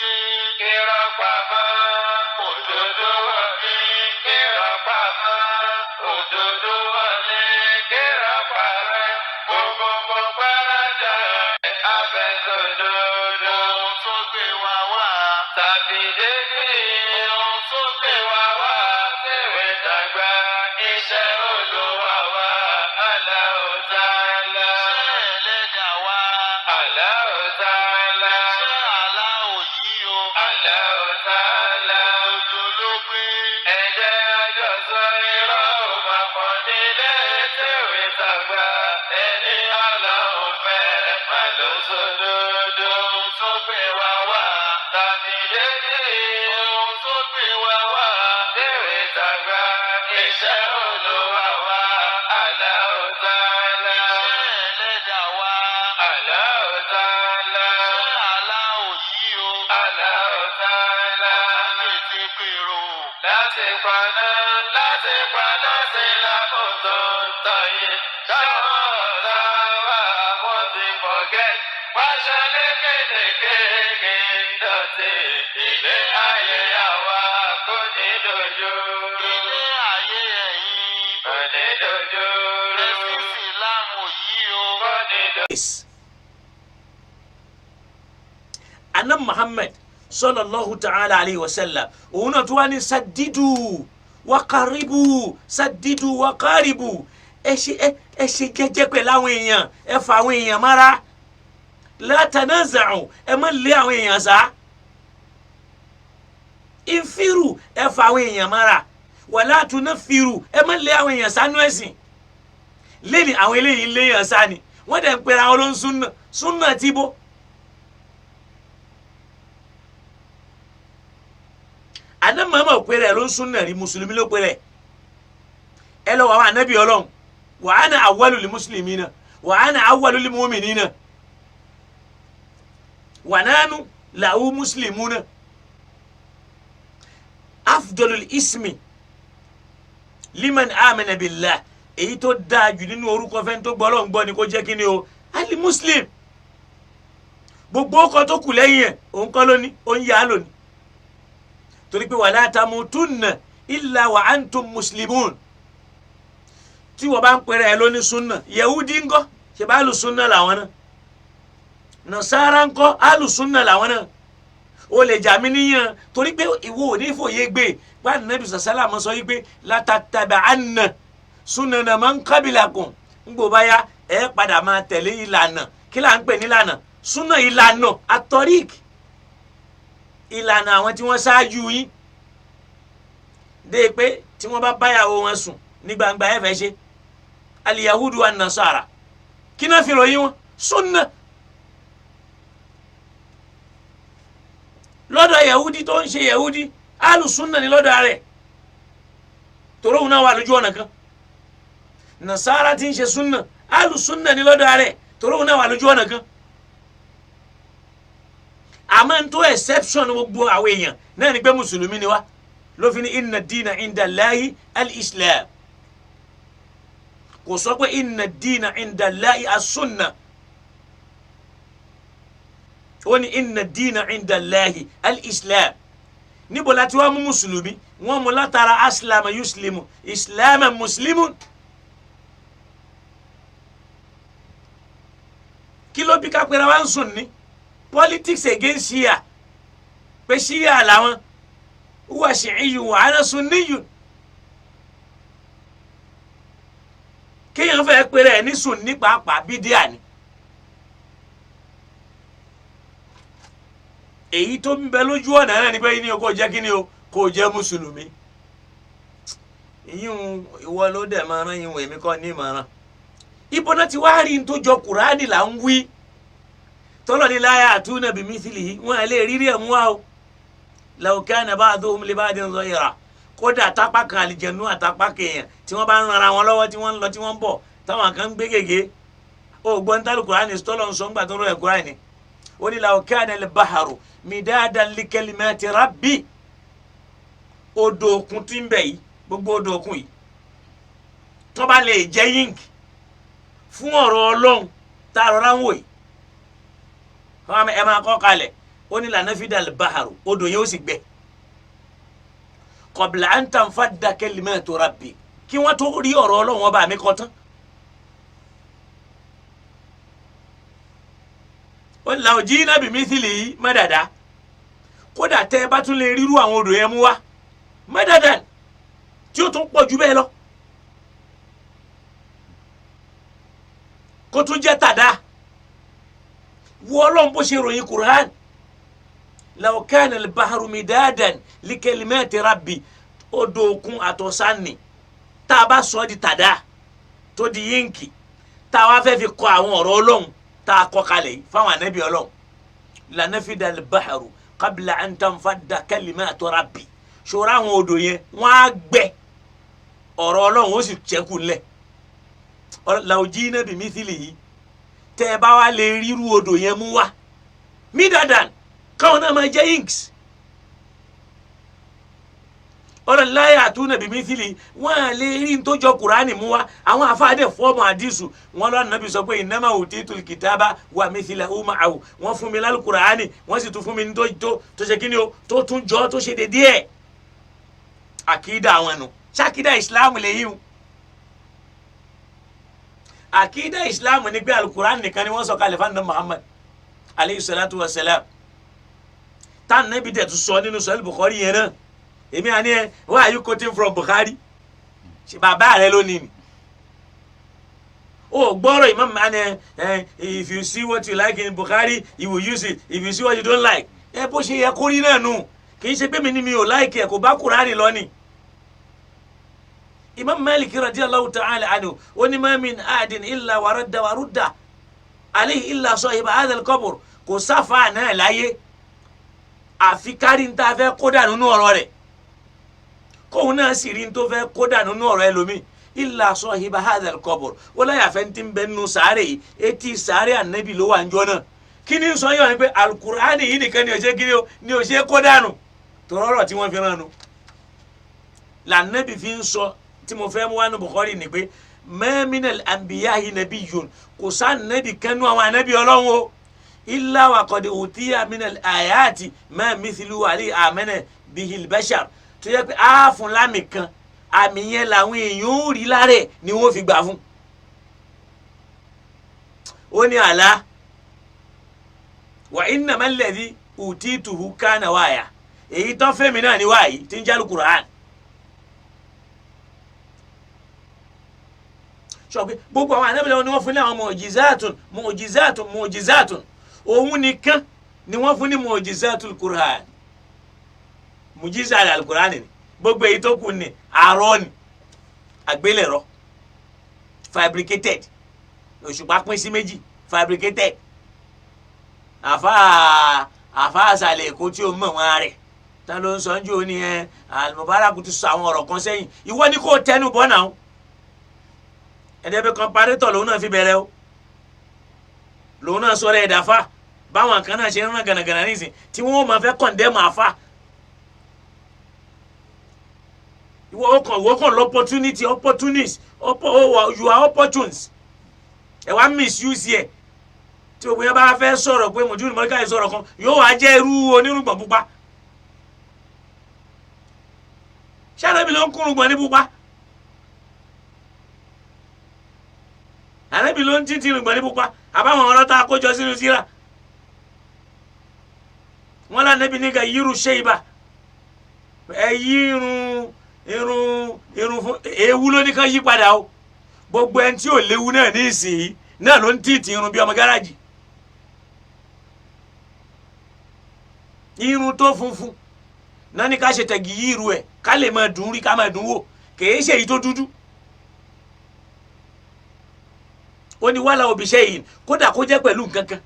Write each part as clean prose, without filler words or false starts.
dé. Irọ́ pamọ́, òdodo wọlé. Irọ́ pamọ́, òdodo wọlé. Irọ́ parẹ́, gbogbo gbáradà abẹ́sọ̀dodo. Ohun tó gbé wa wá tàbí débi. Ohun tó gbé wa wá tèwé tàgbà. Iṣẹ́ Olúwa wa, Allahu Ta'ala. Iṣẹ́ ẹlẹ́dàá wa, Allahu Ta'ala. Iṣẹ́ aláwọ̀ yìí o, Allahu Ta'ala. Òjò ló gbé. Ẹ̀jẹ̀ àjọsọ irọ́ ò máa pọ̀ nílé tèwé tàgbà. Ẹni Ọlọ́run fẹ́ má ló sódodo. Ohun tó gbé wa wá tàbí débi. Ohun tó gbé wa wá tèwé tàgbà. Iṣẹ́ Olúwa wa, Allahu Ta'ala. Iṣẹ́ ẹlẹ́dàá wa, Allahu Ta'ala. Iṣẹ́ aláwọ̀ yìí o, Allahu Ta'ala. Ọ̀tá pèrò. Láti paná sí lákòótó ń tàn yìí. Táwọn ọ̀tá wa wọ́n ti forget. Pàṣẹ lékelèké dọ̀tí. Ilé ayé àwa kò ní dojú. Ilé ayé ẹ̀yin kò ní dojú. Ẹ̀sìn Ìsìlámù yìí o. Kò ní dojú. Anam Muhammad sallallahu ta'ala alayhi wa sallam òun náà tó wá ní sadidu wakaribu, sadidu wakaribu. Ẹ ṣe ẹ ṣe jẹ́jẹ́ pẹ̀lú àwọn èèyàn, ẹ fa àwọn èèyàn mára, la tanaza'u, ẹ má lé àwọn èèyàn sá, ìfiru, ẹ fa àwọn èèyàn mára, wala tunaffiru, ẹ má lé àwọn èèyàn sánú ẹ̀sìn. Lẹ́ni àwọn eléyìí ń léèyàn sá ni wọ́n dẹ̀ ń pera wọn ló ń súnà súnà tí bó. Àná màmá ò péré ẹ ló ń súnà rí, mùsùlùmí ló péré ẹ lọ wà wà ànábì Ọlọ́run, wa ana awwalul muslimina wa ana awwalul mu'minina wa nahnu lahu muslimuna. Afdalul ismi liman amana billah, èyí tó dáa jù nínú orúkọ fẹ́ni tó gbọ́ Ọlọ́run gbọ́ ni kó jẹ́ kí ni o, ali muslim. Gbogbo ọkọ tó kù lẹ́yìn ẹ̀ òun kọ́ lónìí, òun yà á lónìí, torí pé wala tamutunna illa wa antum muslimun. Tí wọ́n bá ń pèrè ẹ lóní súnà, yahudi ńkọ́, ṣe bá alùsúnà làwọn náà, nasara ńkọ́, alùsúnà làwọn náà. O lè jà mí níyàn torí pé ìwọ ò ní fòye gbé bá nàbì sàsálà mọ́ sọ yìí pé latataba'anna sunana man qabilakum. Ńgbò báyà ẹ padà máa tẹ̀lé ìlànà. Kí là ń pè nílànà? Súnà, ìlànà àtọ́rík, ìlànà àwọn tí wọ́n ṣáájú yín dé pé tí wọ́n bá báyàwó wọn sùn ní gbangba ẹ fẹ́ ṣe aliyahudu wa nasara, kí náà fi ròyìn wọn? Súnà. Lọ́dọ̀ yahudi tó ń ṣe yahudi, alùsúnà ni lọ́dọ̀ rẹ̀, torí òun náà wà lójú ọ̀nà kan. Nasara tí ń ṣe súnà, alùsúnà ni lọ́dọ̀ rẹ̀, torí òun náà wà lójú ọ̀nà kan. Àmọ́ n tó exception gbogbo àwọn èèyàn náà ni pé mùsùlùmí ni wá, ló fi ní inna dina inda Allahi al-islam. Kò sọ pé inna dina inda Allahi as-sunna, ó ní inna dina inda Allahi al-islam. Níbo la ti wá mú mùsùlùmí? Wọ́n mú látara aslama yuslimu islama muslimun. Kí ló bí ká pera wá ń sùn ní politics against Shia, pé Shia làwọn, huwa shi'iyyun wa ana sunniyyun. Kéèyàn fẹ́ pera ẹ̀ ní sunni pàápàá bídíà ni. Èyí tó ń bẹ lójú ọ̀nà náà ni pé ní o kò jẹ́ kí ni o, kò jẹ́ mùsùlùmí. Ìyún ìwọ ló dẹ̀ máa rán ìwọ̀n, èmi kọ́ ní ìmọ̀ràn. Ibo náà ti wá rí n tó jọ Kùránì là ń wí. Tọ́lọ̀ ní la ya'tuna bimithlihi, wọn à lè rírí ẹ̀ mú wa o. Law kana ba'duhum li ba'din zahira. Kódà àtàpá kan àlìjẹ̀nú àtàpá kèèyàn tí wọ́n bá ń ranra wọn lọ́wọ́, tí wọ́n ń lọ tí wọ́n ń bọ̀, táwọn kan ń gbé gègé. O gbọ́n tálù Kùránì tọ́lọ̀ ń sọ ńgbà tó rọ̀ ẹ̀ Kùránì. Ó ní law kana al-bahru midadan li kalimati rabbi. Odò òkun tí ń bẹ yìí, gbogbo odò òkun yìí, tó bá lè jẹ́ yíǹkì fún ọ̀rọ̀ Ọlọ́run tá a rọra ń wò yìí, ẹ máa kọ́ kalẹ̀. Ó ní lanafida al-baharu, odò yẹn ó sì gbẹ. Qabla an tanfadda kalimatu rabbi, kí wọ́n tó rí ọ̀rọ̀ Ọlọ́run ọba mi kọ tán. Ó ní law ji'na bimithlihi madada, kódà tẹ́ ẹ bá tún lè rírú àwọn odò yẹn mú wá madadan tí ó tún pọ̀ jù bẹ́ẹ̀ lọ, kó tún jẹ́ tàdá. Wo Ọlọ́run bó ṣe ròyìn Qur'an, law kana al-bahru midadan li kalimati rabbi, odò òkun àtọ̀sánì tá a bá sọ di tàdá tó di yínkì tá a wá fẹ́ fi kọ àwọn ọ̀rọ̀ Ọlọ́run tá a kọ kalẹ̀ yìí fáwọn ànábì Ọlọ́run, lanafida al-bahru qabla an tanfadda kalimatu rabbi. Ṣòro àwọn odò yẹn wọ́n á gbẹ, ọ̀rọ̀ Ọlọ́run ó sì ṣẹ́kù ńlẹ̀. Law ji'na bimithlihi, tẹ́ ẹ bá wá lè ríru odò yẹn mú wá midadan, káwọn náà máa jẹ́ inks. Ọlọ́run la ya'tuna bimithlihi, wọ́n á lè rí n tó jọ Kùránì mú wá. Àwọn afáàdé fọ́ọ̀mù àdìsù wọn lọ́nà nàbì sọ pé innama utitul kitaba wa mithlahu ma'ahu, wọ́n fún mi lálùkùránì, wọ́n sì tún fún mi ní tó ṣe kíni o, tó tún jọ tó ṣe dédé ẹ̀. Àkídà àwọn nù, ṣàkídà ìsìláàmù lè yíw. Àkídà ìsìláàmù ni pé alukur'an nìkan ni wọ́n sọ kalẹ̀ fún Muhammad aleyhi salatu wa salam, tá nàbí dẹ̀ tún sọ nínú sọ́ọ́lì Bukhari yẹn náà. Èmi àní ẹ, why are you quoting from Bukhari? Ṣe bàbá rẹ lónìí ni o gbọ́rọ̀ Imam àní ẹ, if you see what you like in Bukhari you will use it, if you see what you don't like, ẹ bó ṣe yẹ kó rí náà nù. Kì í ṣe pé mi ni mi ò like ẹ, kò bá Kùránì lọ ni. Imam Malik radiyallahu ta'ala anhu ó ní ma min ahadin illa waradda warudda alayhi illa sahiba hadha al-qabr, kò sáfà náà láyé àfi kárí ń ta fẹ́ kó dànù nínú ọ̀rọ̀ rẹ̀, kóun náà sì rí ń tó fẹ́ kó dànù nínú ọ̀rọ̀ ẹlòmíì, illa sahiba hadha al-qabr. Ó láyàfẹ́ ń ti bẹ nínú sàárè yìí, etí sàárè ànábì ló wà ń jọ náà. Kí ni sọ yọ ni pé alukur'ani yìí nìkan ni ò ṣe kí ni ò ṣe kó dànù, tòrọ́rọ̀ tí wọ́n fi rán nu lànàbì fi ń sọ. Tí mo fẹ́ mú wá ní Bukhari ni pé ma minal anbiya'i nabiyyun, kò sá nàbì kánú àwọn ànábì Ọlọ́run o, illa wa qad utiya minal ayati ma mithlu alayhi amana bihil bashar, tó yẹ pé á fún lámì kan, àmì yẹn làwọn èèyàn ó rí lára ẹ̀ ni wọ́n fi gbà fún. Ó ní àlá wa innama alladhi utituhu kana wáyà, èyí tó fẹ́mi náà ní wáyé tí ń jálù Qur'an. Sọ pé gbogbo àwọn ànábìlẹ̀ ni wọ́n fún ní àwọn mu'jizatun mu'jizatun mu'jizatun, òun nìkan ni wọ́n fún ní mu'jizatul Qur'an, mu'jiza al-Qur'an ni. Gbogbo èyí tó kù ní àrọ́ ni, àgbélẹ̀rọ, fabricated. Òṣùpá pín sí méjì, fabricated. Àfa àṣàlẹ̀ Èkó tí ó mọ̀ wọn rẹ̀ tán ló ń sọ ń jò ní ẹ Al-Mubarak ti sọ àwọn ọ̀rọ̀ kan sẹ́yìn, ìwọ ni kò tẹnu bọ́ náà. Ẹ̀dẹ́gbẹ́ kọ́mparétọ̀ lòun náà fi bẹ̀rẹ̀ o, lòun náà sọ̀rọ̀ ẹ̀dá fa báwọn kan náà ṣe ń rán gànàgànà nísìn tí wọ́n máa fẹ́ kọ̀ǹdẹ́mù àfa. Ìwọ kàn l'opportunity, opportunist, you are opportunes, ẹ wá misuse ẹ. Tí gbogbo yẹn bá fẹ́ sọ̀rọ̀ pé mùdírù mọ́ríkà yìí sọ̀rọ̀ kan, yóò wá jẹ́ irú onírùngbọ̀n pupa. Ṣé ànábì ló ń kúrùngbọ̀n ní pupa? Ànábì ló ń títí irùngbọ̀n ní pupa? Àbáwọn ọ̀rọ̀ tá a kó jọ sínú síra wọn lànàbì ní ká yírù ṣe ibà, ẹ yí irun irun irun fún ewu ló ní ká yí padà o. Gbogbo ẹni tí ò léwu náà ní ìsìn náà ló ń títí irun bí ọmọ gáràjì, irun tó funfun náà ní ká ṣe tẹ̀gì yí irú ẹ̀ ká lè máa dùn rí, ká máa dùn wò, kìí ṣe èyí tó dúdú. Ó ní wàhálà òbí ṣe yìí kódà kó jẹ́ pẹ̀lú nǹkan kan.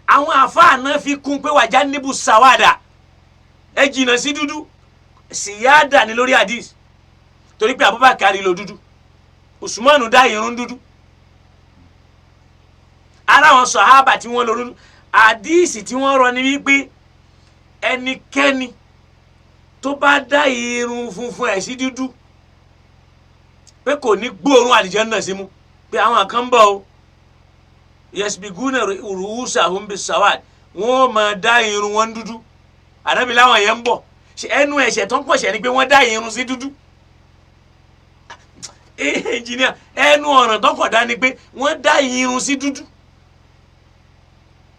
Àwọn àfáà náà fi kún pé wàjá níbu sàwádà, ẹ jìnnà sí dúdú, síyáàdà ní lórí hadith, torí pé Abubakar ló dúdú, Usmanu dá irun dúdú, ara àwọn sàhábà tí wọ́n lò dúdú. Hadith tí wọ́n rọ ni wípé ẹnikẹ́ni tó bá dá irun funfun ẹ̀ sí dúdú pé kò ní gbóòórùn àlìjánnà sí mú, pé àwọn kan ń bọ̀ o, yasbiguna ru'usahum bis-sawad, Wọ́n máa dá irun wọn dúdú. Ànábì láwọn yẹn ń bọ̀. Ẹnu ẹ̀ṣẹ̀ tó ń pọ̀ṣẹ̀ ni pé wọ́n dá irun sí dúdú. Ẹnjìníà, ẹnu ọ̀ràn tó kọ̀ dá ni pé wọ́n dá irun sí dúdú.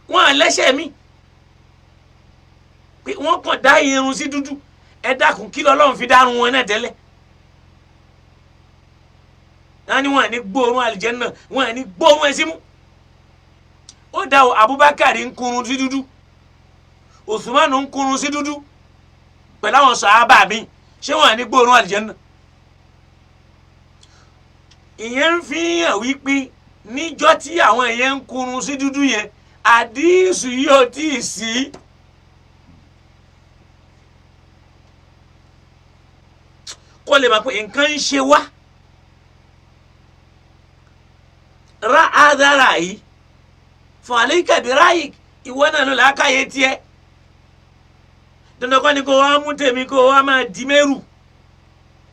Wọ́n à lẹ́ṣẹ̀ mi pé wọ́n kàn dá irun sí dúdú. Ẹ dákun, kí lọ́lọ́run fi dárun wọn náà tẹ́lẹ̀? Wọ́n ní wọ́n à ní gbóòórùn àlìjẹ́nnà, wọ́n à ní gbóòórùn ẹ̀ símú. Ó dá o, Abubakar ń kunrun sí dúdú, Usman ń kunrun sí dúdú pẹ̀lú àwọn sàhábà mi, ṣé wọ́n à ní gbóòórùn àlìjẹ́nnà? Ìyẹn ń fi hàn wípé níjọ́ tí àwọn yẹn ń kunrun sí dúdú yẹn, àdísù yóò tí ì sí. Kó lè máa pé nǹkan ń ṣe wá. Ra àdára yìí fún àlékà bí ráyì, ìwọ náà ló làákàyè tiẹ̀. Dandan kọ́ ni kó wá mú tèmi kó wá máa di mẹ́rù.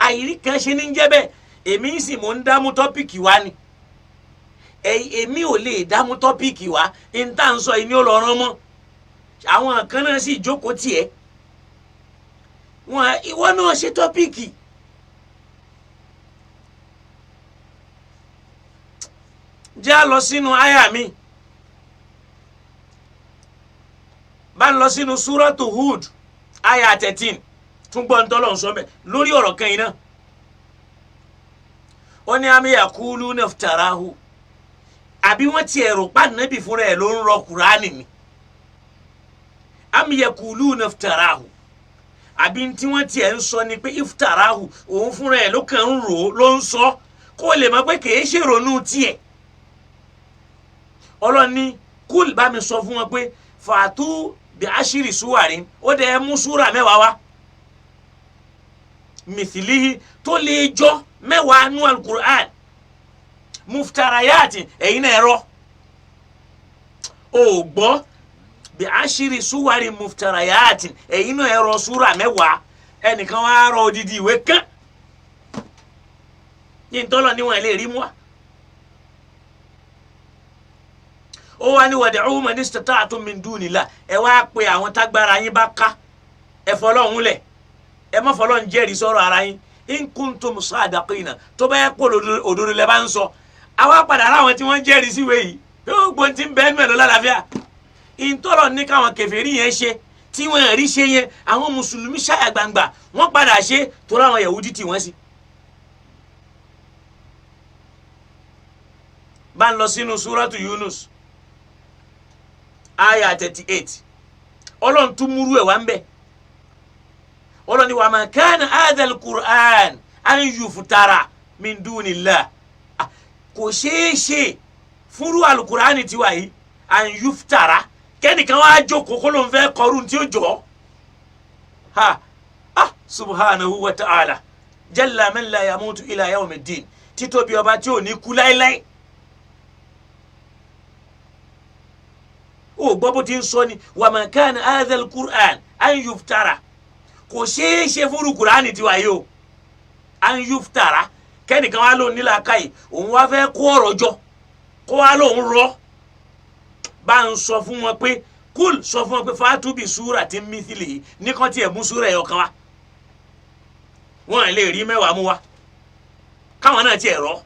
Àìrí kan ṣe ní jẹ́ bẹ́ẹ̀. Èmi sì mò ń dámú tọ́pìkì wá ni. Èmi ò lè dámú tọ́pìkì wá. N tá n sọ yìí ni ó lọ rán mọ́. Àwọn kan náà sì jókòó tiẹ̀. Wọn ìwọ náà ṣe tọ́pìkì. Jẹ́ à lọ sínú àyà mi. Bá ń lọ sínú Súrọ́tù Hud, àyà 13. Tún gbọ́ ń tọ́lọ̀ ń sọ mẹ́ lórí ọ̀rọ̀ kan yìí náà. Ó ní àmì yaqulu naftarahu. Àbí wọ́n ti ẹ̀rù pa nàbì fúnra ẹ̀ ló ń rọ Kùránì ni. Àmì yaqulu naftarahu. Àbí tí wọ́n ti ẹ̀ ń sọ ni pé iftarahu, òun fúnra ẹ̀ ló kàn ń rò ó ló ń sọ, kó lè mọ̀ pé kìí ṣèrònú tiẹ̀. Ọlọ́ni kúl bá mi sọ fún wọn pé fàtú bí aṣírí súwárí, ó dẹ̀ mú súrà 10 wá mìtìlíhi tó lè jọ 10 nú alukur'an muftarayati. Ẹ̀yin náà ẹ̀rọ ò gbọ́ bí aṣírí súwárí muftarayati, ẹ̀yin náà ẹ̀rọ súrà 10. Ẹnìkan wá rọ odidi ìwé kan ní ntọ́lọ̀ níwọ̀n ẹ̀ lè rí mú wa. Ó wá ní wad'u man istata'tum min dunillah. Ẹ wá pe àwọn tágbára yín bá ká, ẹ fọlọ́hún lẹ̀, ẹ má fọlọ́hún jẹ́rìí sọ̀rọ̀ ara yín. In kuntum sadiqina, tó bá yẹ kó òdodo lẹ bá ń sọ. Àwa padà ráwọn tí wọ́n jẹ́rìí síwèé yìí yóò gbọ́n tí ń bẹ́ẹ̀ nú ẹ̀ lọ lálàáfíà. Ìtọ́lọ̀ ní káwọn kèfèrí yẹn ṣe tí wọ́n rí ṣe yẹn, àwọn mùsùlùmí ṣàyà gbangba wọ́n padà ṣe torí àwọn Yahudi tì wọ́n sí. Bá ń lọ sínú Súrátù Yunus aya 38, Ọlọ́run tún múrú ẹ̀ wá ń bẹ̀. Ọlọ́run ní wa ma kana hadhal Qur'an an yuftara min dunillah. Kò ṣeé ṣe fúnrú alukur'ani tiwa yìí an yuftara, kẹ́nìkan wá jókòó kó ló ń fẹ́ kọrú tí ó jọ. Ha ah, subhanahu wa ta'ala jalla man la yamutu ila yawmiddin, títóbi ọba tí ò ní kú láéláé. Ó gbọ́ bó ti ń sọ ni wa ma kana hadhal Qur'an an yuftara, kò ṣeé ṣe fúru Qur'ani tiwa yìí o an yuftara, kẹ́nìkan wá lóun nílà káyì òun wá fẹ́ kó ọ̀rọ̀ jọ kó wá lóun rọ. Bá ń sọ fún wọn pé kúl sọ fún wọn pé fatubi suratin mithlihi, nìkan tiẹ̀ mú súra ẹ̀ ọ̀kan wa, wọn lè rí 10 mú wa káwọn náà tiẹ̀ rọ.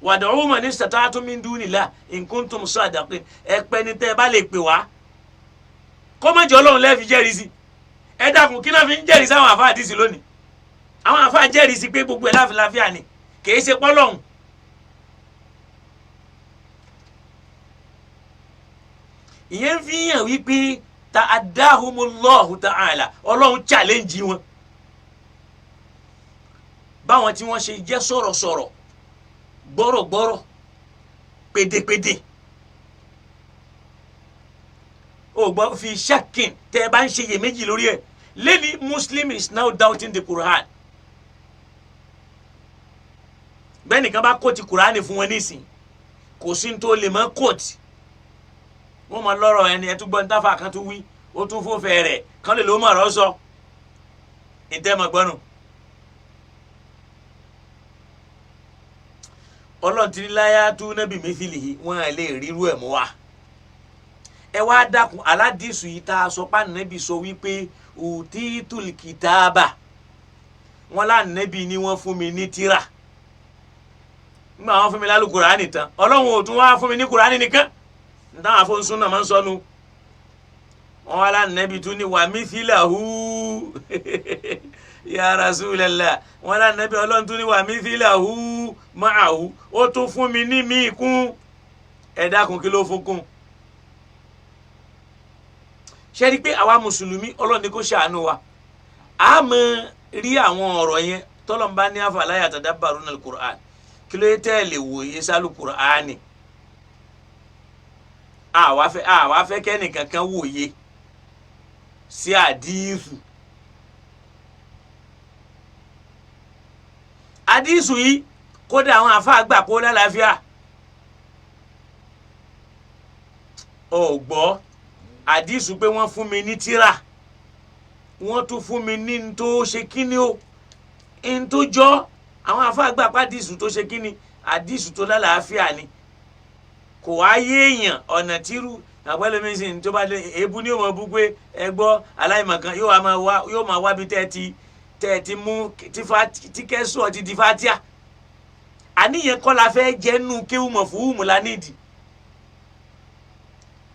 Wad'u man istata'tum min dunillah in kuntum sadiqin, ẹ pẹ́ ní tẹ́ ẹ bá lè pè wá kọ́mọ̀jọ́ ọlọ́run lẹ́ẹ̀fi jẹ́rìí sí. Ẹ dákun, kí náà fi ń jẹ́rìí sáwọn àfa àdìsí lónìí? Àwọn àfa jẹ́rìí sí pé gbogbo ẹ̀ láfiláfíà ni, kì í ṣe pọ́lọ́hún. Ìyẹn fi hàn wípé ta'addahumullahu ta'ala, ọlọ́run challenge wọn. Báwọn tí wọ́n ṣe jẹ́ sọ̀rọ̀sọ̀rọ̀, gbọ́rọ̀gbọ́rọ̀, pédépédé, o gbọ́ fi ṣakin tẹ́ ẹ bá ń ṣe iyèméjì lórí ẹ̀. Lẹ́ni Muslim is now doubting the Quran. Bẹ́ẹ̀ nìkan bá kóòtù Quran fún wọn nísìn, kò sí ní tó lè mọ́ kóòtù. Wọ́n máa lọ́rọ̀ ẹni ẹ tún gbọ́ nítafa kan tún wí, ó tún fòfẹ́ rẹ̀ kán lè ló mọ̀ ọ̀rọ̀ sọ. Ìtẹ́ mọ̀ gbọ́nù. Ọlọ́run ti ní láyà tú nábì mithlihi, wọ́n á lè rírú ẹ̀ mú wa. Ẹ wá dákun, aládìsù yìí tá a sọ pé ànábì sọ wípé utitul kitaba, wọn lànàbì ni wọ́n fún mi ní tírà. Nígbà wọn fún mi lálù kùránì tán, Ọlọ́run ò tún wá fún mi ní kùránì nìkan. Nítawọn afọ́nsún náà máa ń sọnù, wọn wá lànàbì tún ní wà mithlahu ya Rasulallah. Wọn lànàbì Ọlọ́run tún ní wà mithlahu ma'ahu, ó tún fún mi ní míì kún. Ẹ dákun, kí ló fún kún? Ṣe rí i pé àwa mùsùlùmí, Ọlọ́run ní kó ṣàánú wa, a mọ̀ rí àwọn ọ̀rọ̀ yẹn tọ́lọ́mbá ní afala yatadabbaruna al-Qur'an. Kí ló yẹ tẹ́ ẹ lè wòye sálù Qur'ani? Àwa fẹ́ kẹ́nìkan kan wòye sí àdíìsù. Àdíìsù yìí kódà àwọn àfa àgbà kó lálàáfíà. Ò gbọ́ àdíìsù pé wọ́n fún mi ní tírà, wọ́n tún fún mi ní n tó ṣe kíni o, n tó jọ. Àwọn àfa àgbà pàdíìsù tó ṣe kíni, àdíìsù tó lálàáfíà ni. Kò wá yé èèyàn ọ̀nà tírú àpẹẹrẹ tó bá lé èébú ní òmò bú pé ẹ gbọ́ aláìmọ̀kan yóò máa wá bí tẹ́ ẹ ti mú tí kẹ́sùn ti di fatia. Àníyàn kọ́ la fẹ́ jẹ́ nù kéwù mọ̀ fúhùmù la nídìí.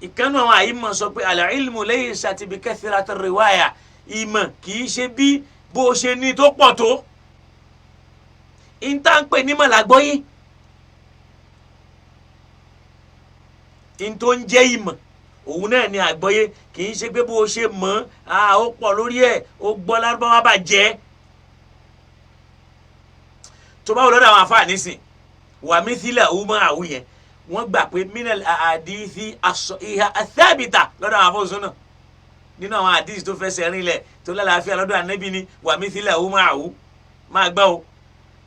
Ìkànnì àwọn àyímọ̀ sọ pé al-ilmu laysa bi kathrati riwaya, ìmọ̀ kì í ṣe bí bó ṣe ní tó pọ̀ tó. Ìta ń pè ní mọ̀lágbọ́yé, ìtò ń jẹ́ ìmọ̀ òun náà ni àgbọ́yé, kì í ṣe pé bó ṣe mọ̀ á ó pọ̀ lórí ẹ̀, ó gbọ́ lárúbáwá bàjẹ́. Tó bá wò lọ́dọ̀ àwọn àfáà nísìn, wà mí sílẹ̀ òun máa àwù yẹn, wọ́n gbà pé minal àdìsí aṣọ ìhà àtẹ́bìtà lọ́dọ̀ àwọn afọ́sùn náà, nínú àwọn àdìsí tó fẹsẹ̀ rinlẹ̀ tó lálàáfíà lọ́dọ̀ ànábì ni wà mí sílẹ̀ òun máa àwù máa gbọ́ o.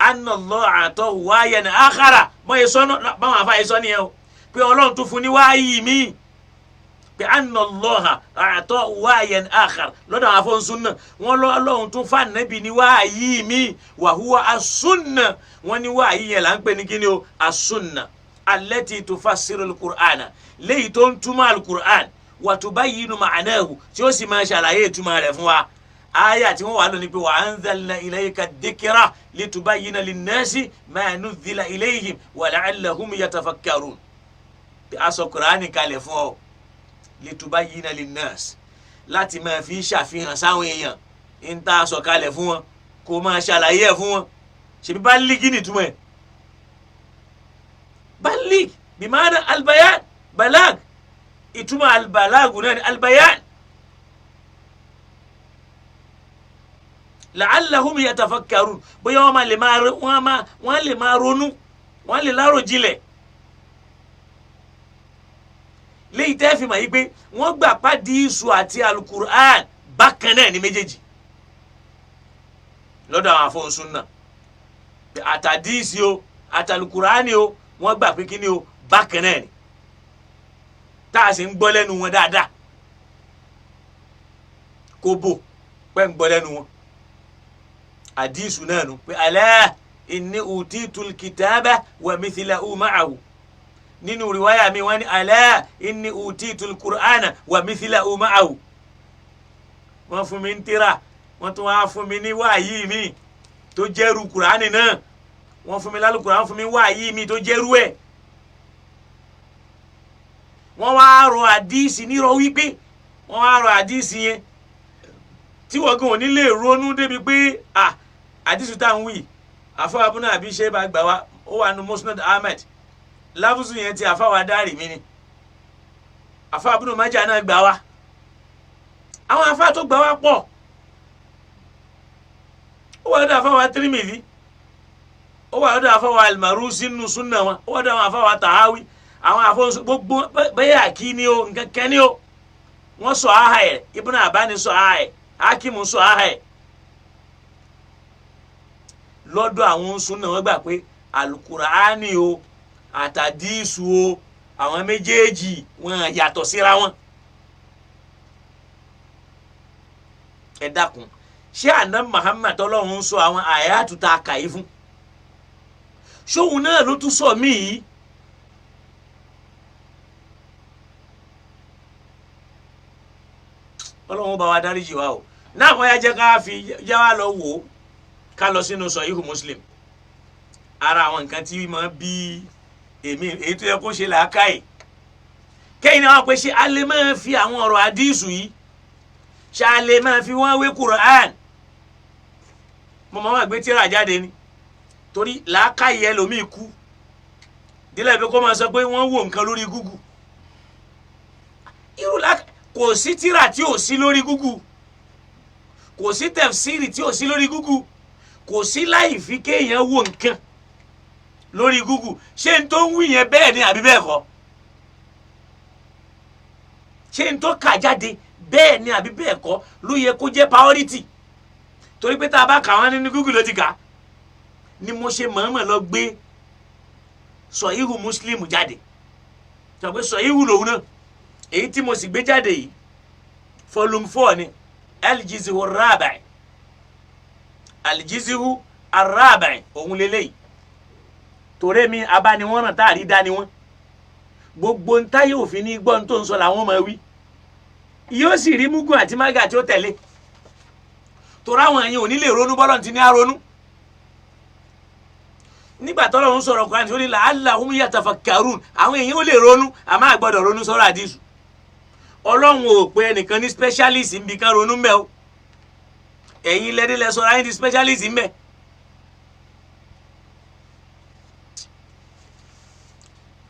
Anna Allah àtọ̀ wáyẹ̀ ní àkàrà báwọn àfáà yẹn sọ nìyẹn o, pé Ọlọ́run tó fún ní wáyì mí, pé anna Allah àtọ̀ wáyẹ̀ ní àkàrà lọ́dọ̀ àwọn afọ́sùn náà, wọ́n lọ́ Ọlọ́run tó fún ànábì ní wáyì mí, wa huwa as-sunna. Wọ́n ní wáyì yẹn là ń pè ní kíni o, as-sunna allati tufassiru al-Qur'ana, léyìí tó ń túmọ̀ al-Qur'an, wa tubayyinu ma'nahu, tí ó sì máa ṣàlàyé ìtumọ̀ rẹ̀ fún wa. Aya tí wọ́n wà lónìí pé wa anzalna ilayka dhikra litubayyina linnasi ma nuzzila ilayhim wa la'allahum yatafakkarun. A sọ Qur'ani kalẹ̀ fún ọ litubayyina linnasi, láti máa fi ṣàfihàn sáwọn èèyàn ń tá a sọ kalẹ̀ fún wọn, kó máa ṣàlàyé ẹ̀ fún wọn. Ṣèbí bá lígì nìtumọ̀ ẹ̀, balig bimaana albayan, balag, ìtumọ̀ albalagu náà ni albayan. La'allahum yatafakkarun, bóyá wọ́n lè máa ronú, wọ́n lè láròjinlẹ̀. Léyìí tẹ́ fi mọ̀ yí pé wọ́n gbà pàdísù àti alukur'an bákan náà ní méjèèjì lọ́dọ̀ àwọn afọ́nsún náà, àtàdísì o àtàlukur'ani o, wọ́n gbà pé kíni o, bákan náà ni, tá a sì ń gbọ́ lẹ́nu wọn dáadáa, kó bò pẹ́ ń gbọ́ lẹ́nu wọn. Àdísù náà nu pé ala inni utitul kitaba wa mithlahu ma'ahu. Nínú riwaya mi wọ́n ní ala inni utitul qur'ana wa mithlahu ma'ahu. Wọ́n fún mi ń tírà, wọ́n tún wá fún mi ní wáyí mi tó jẹ́rú kùránì náà, wọ́n fún mi lálùkùránì, wọ́n fún mi wáyí mi tó jẹ́rú ẹ̀. Wọ́n wá rọ àdísì nírọ̀ wípé wọ́n wá rọ àdísì yẹn tí wọ́n gan ò ní lè ronú débi pé àdísì tá à ń wí àfọwọ́ abúlé àbí ṣe bá gbà wá, ó wà nù Musnad Ahmed, láfùsù yẹn ti àfọwọ́ adárì mi ni, àfọwọ́ abúlé májà náà gbà wá, àwọn afá tó gbà wá pọ̀, ó wà lọ́dọ̀ àfọwọ́ Tirmidhi, ó wà lọ́dọ̀ àfọwọ́ Al-Maruzi nínú súnà wọn, ó wà lọ́dọ̀ àwọn àfọwọ́ Tahawi, àwọn àfọwọ́ gbogbo bẹ́ẹ̀ àkí ni o, nǹkan kẹ́ni o, wọ́n sọ aha ẹ̀, Ibn Abbani sọ aha ẹ̀, Hakimu sọ aha ẹ̀. Lọ́dọ̀ àwọn súnà wọn gbà pé Al-Qur'ani o àtàdísù o, àwọn méjèèjì wọn yàtọ̀ síra wọn. Ẹ dákun, ṣé àná Muhammad tọ́lọ́run ń sọ àwọn àyàtú tá a kà yí fún, ṣóun náà ló tún sọ mí yìí? Ọlọ́run bá wa dáríjì wa o. Náà wọ́n yá jẹ́ ká fi yá wa lọ wò ó, ká lọ sínú Sahihu Muslim. Ara àwọn nǹkan tí mo bí èmi èyí tó yẹ kó ṣe làákàyè kẹ́yìn náà wọ́n pe ṣé a lè máa fi àwọn ọ̀rọ̀ àdísù yìí, ṣé a lè máa fi wọ́n wé Qur'an? Mo máa gbé tíra jáde ni torí làákàyè ẹlòmíì kú dílé bí kò máa sọ pé wọ́n wò nǹkan lórí Google. Irú kò sí tíra tí ò sí lórí Google, kò sí tẹ̀fsírì tí ò sí lórí Google, kò sí láì fi kéèyàn wò nǹkan lórí Google. Ṣé n tó ń wí yẹn bẹ́ẹ̀ ni àbí bẹ́ẹ̀ kọ́? Ṣé n tó kà jáde bẹ́ẹ̀ ni àbí bẹ́ẹ̀ kọ́ ló yẹ kó jẹ́ priority? Torí pé tá a bá kà wọ́n nínú Google ló ti kà. Ni mo ṣe mọ̀ọ́mọ̀ lọ gbé Sahihu Muslim jáde, sọ pé Sahihu lòun náà. Èyí tí mo sì gbé jáde yìí volume 4 ni, aljizihu rabi, aljizihu arabi òun lélẹ́yìí. Torí mi abániwọ́n náà tá a rí dání wọn, gbogbo ntáyé òfin ní gbọ́n tó ń sọ làwọn máa wí, yóò sì rí mugun àti mága tí ó tẹ̀lé. Torí àwọn èèyàn ò ní lè ronú bọ́lọ̀ tí ní á ronú. Nígbà tọ́lọ̀ ń sọ̀rọ̀ Kùránì, ó ní la'allahum yatafakkarun, àwọn èèyàn ò lè ronú, àmọ́ àgbọ́dọ̀ ronú sọ̀rọ̀ àdìsù. Ọlọ́run ò pé ẹnìkan ní specialist ń bi ká ronú mbẹ́ o. Ẹ̀yin lẹ́dí lẹ sọ̀rọ̀ ayé di specialist ń bẹ̀.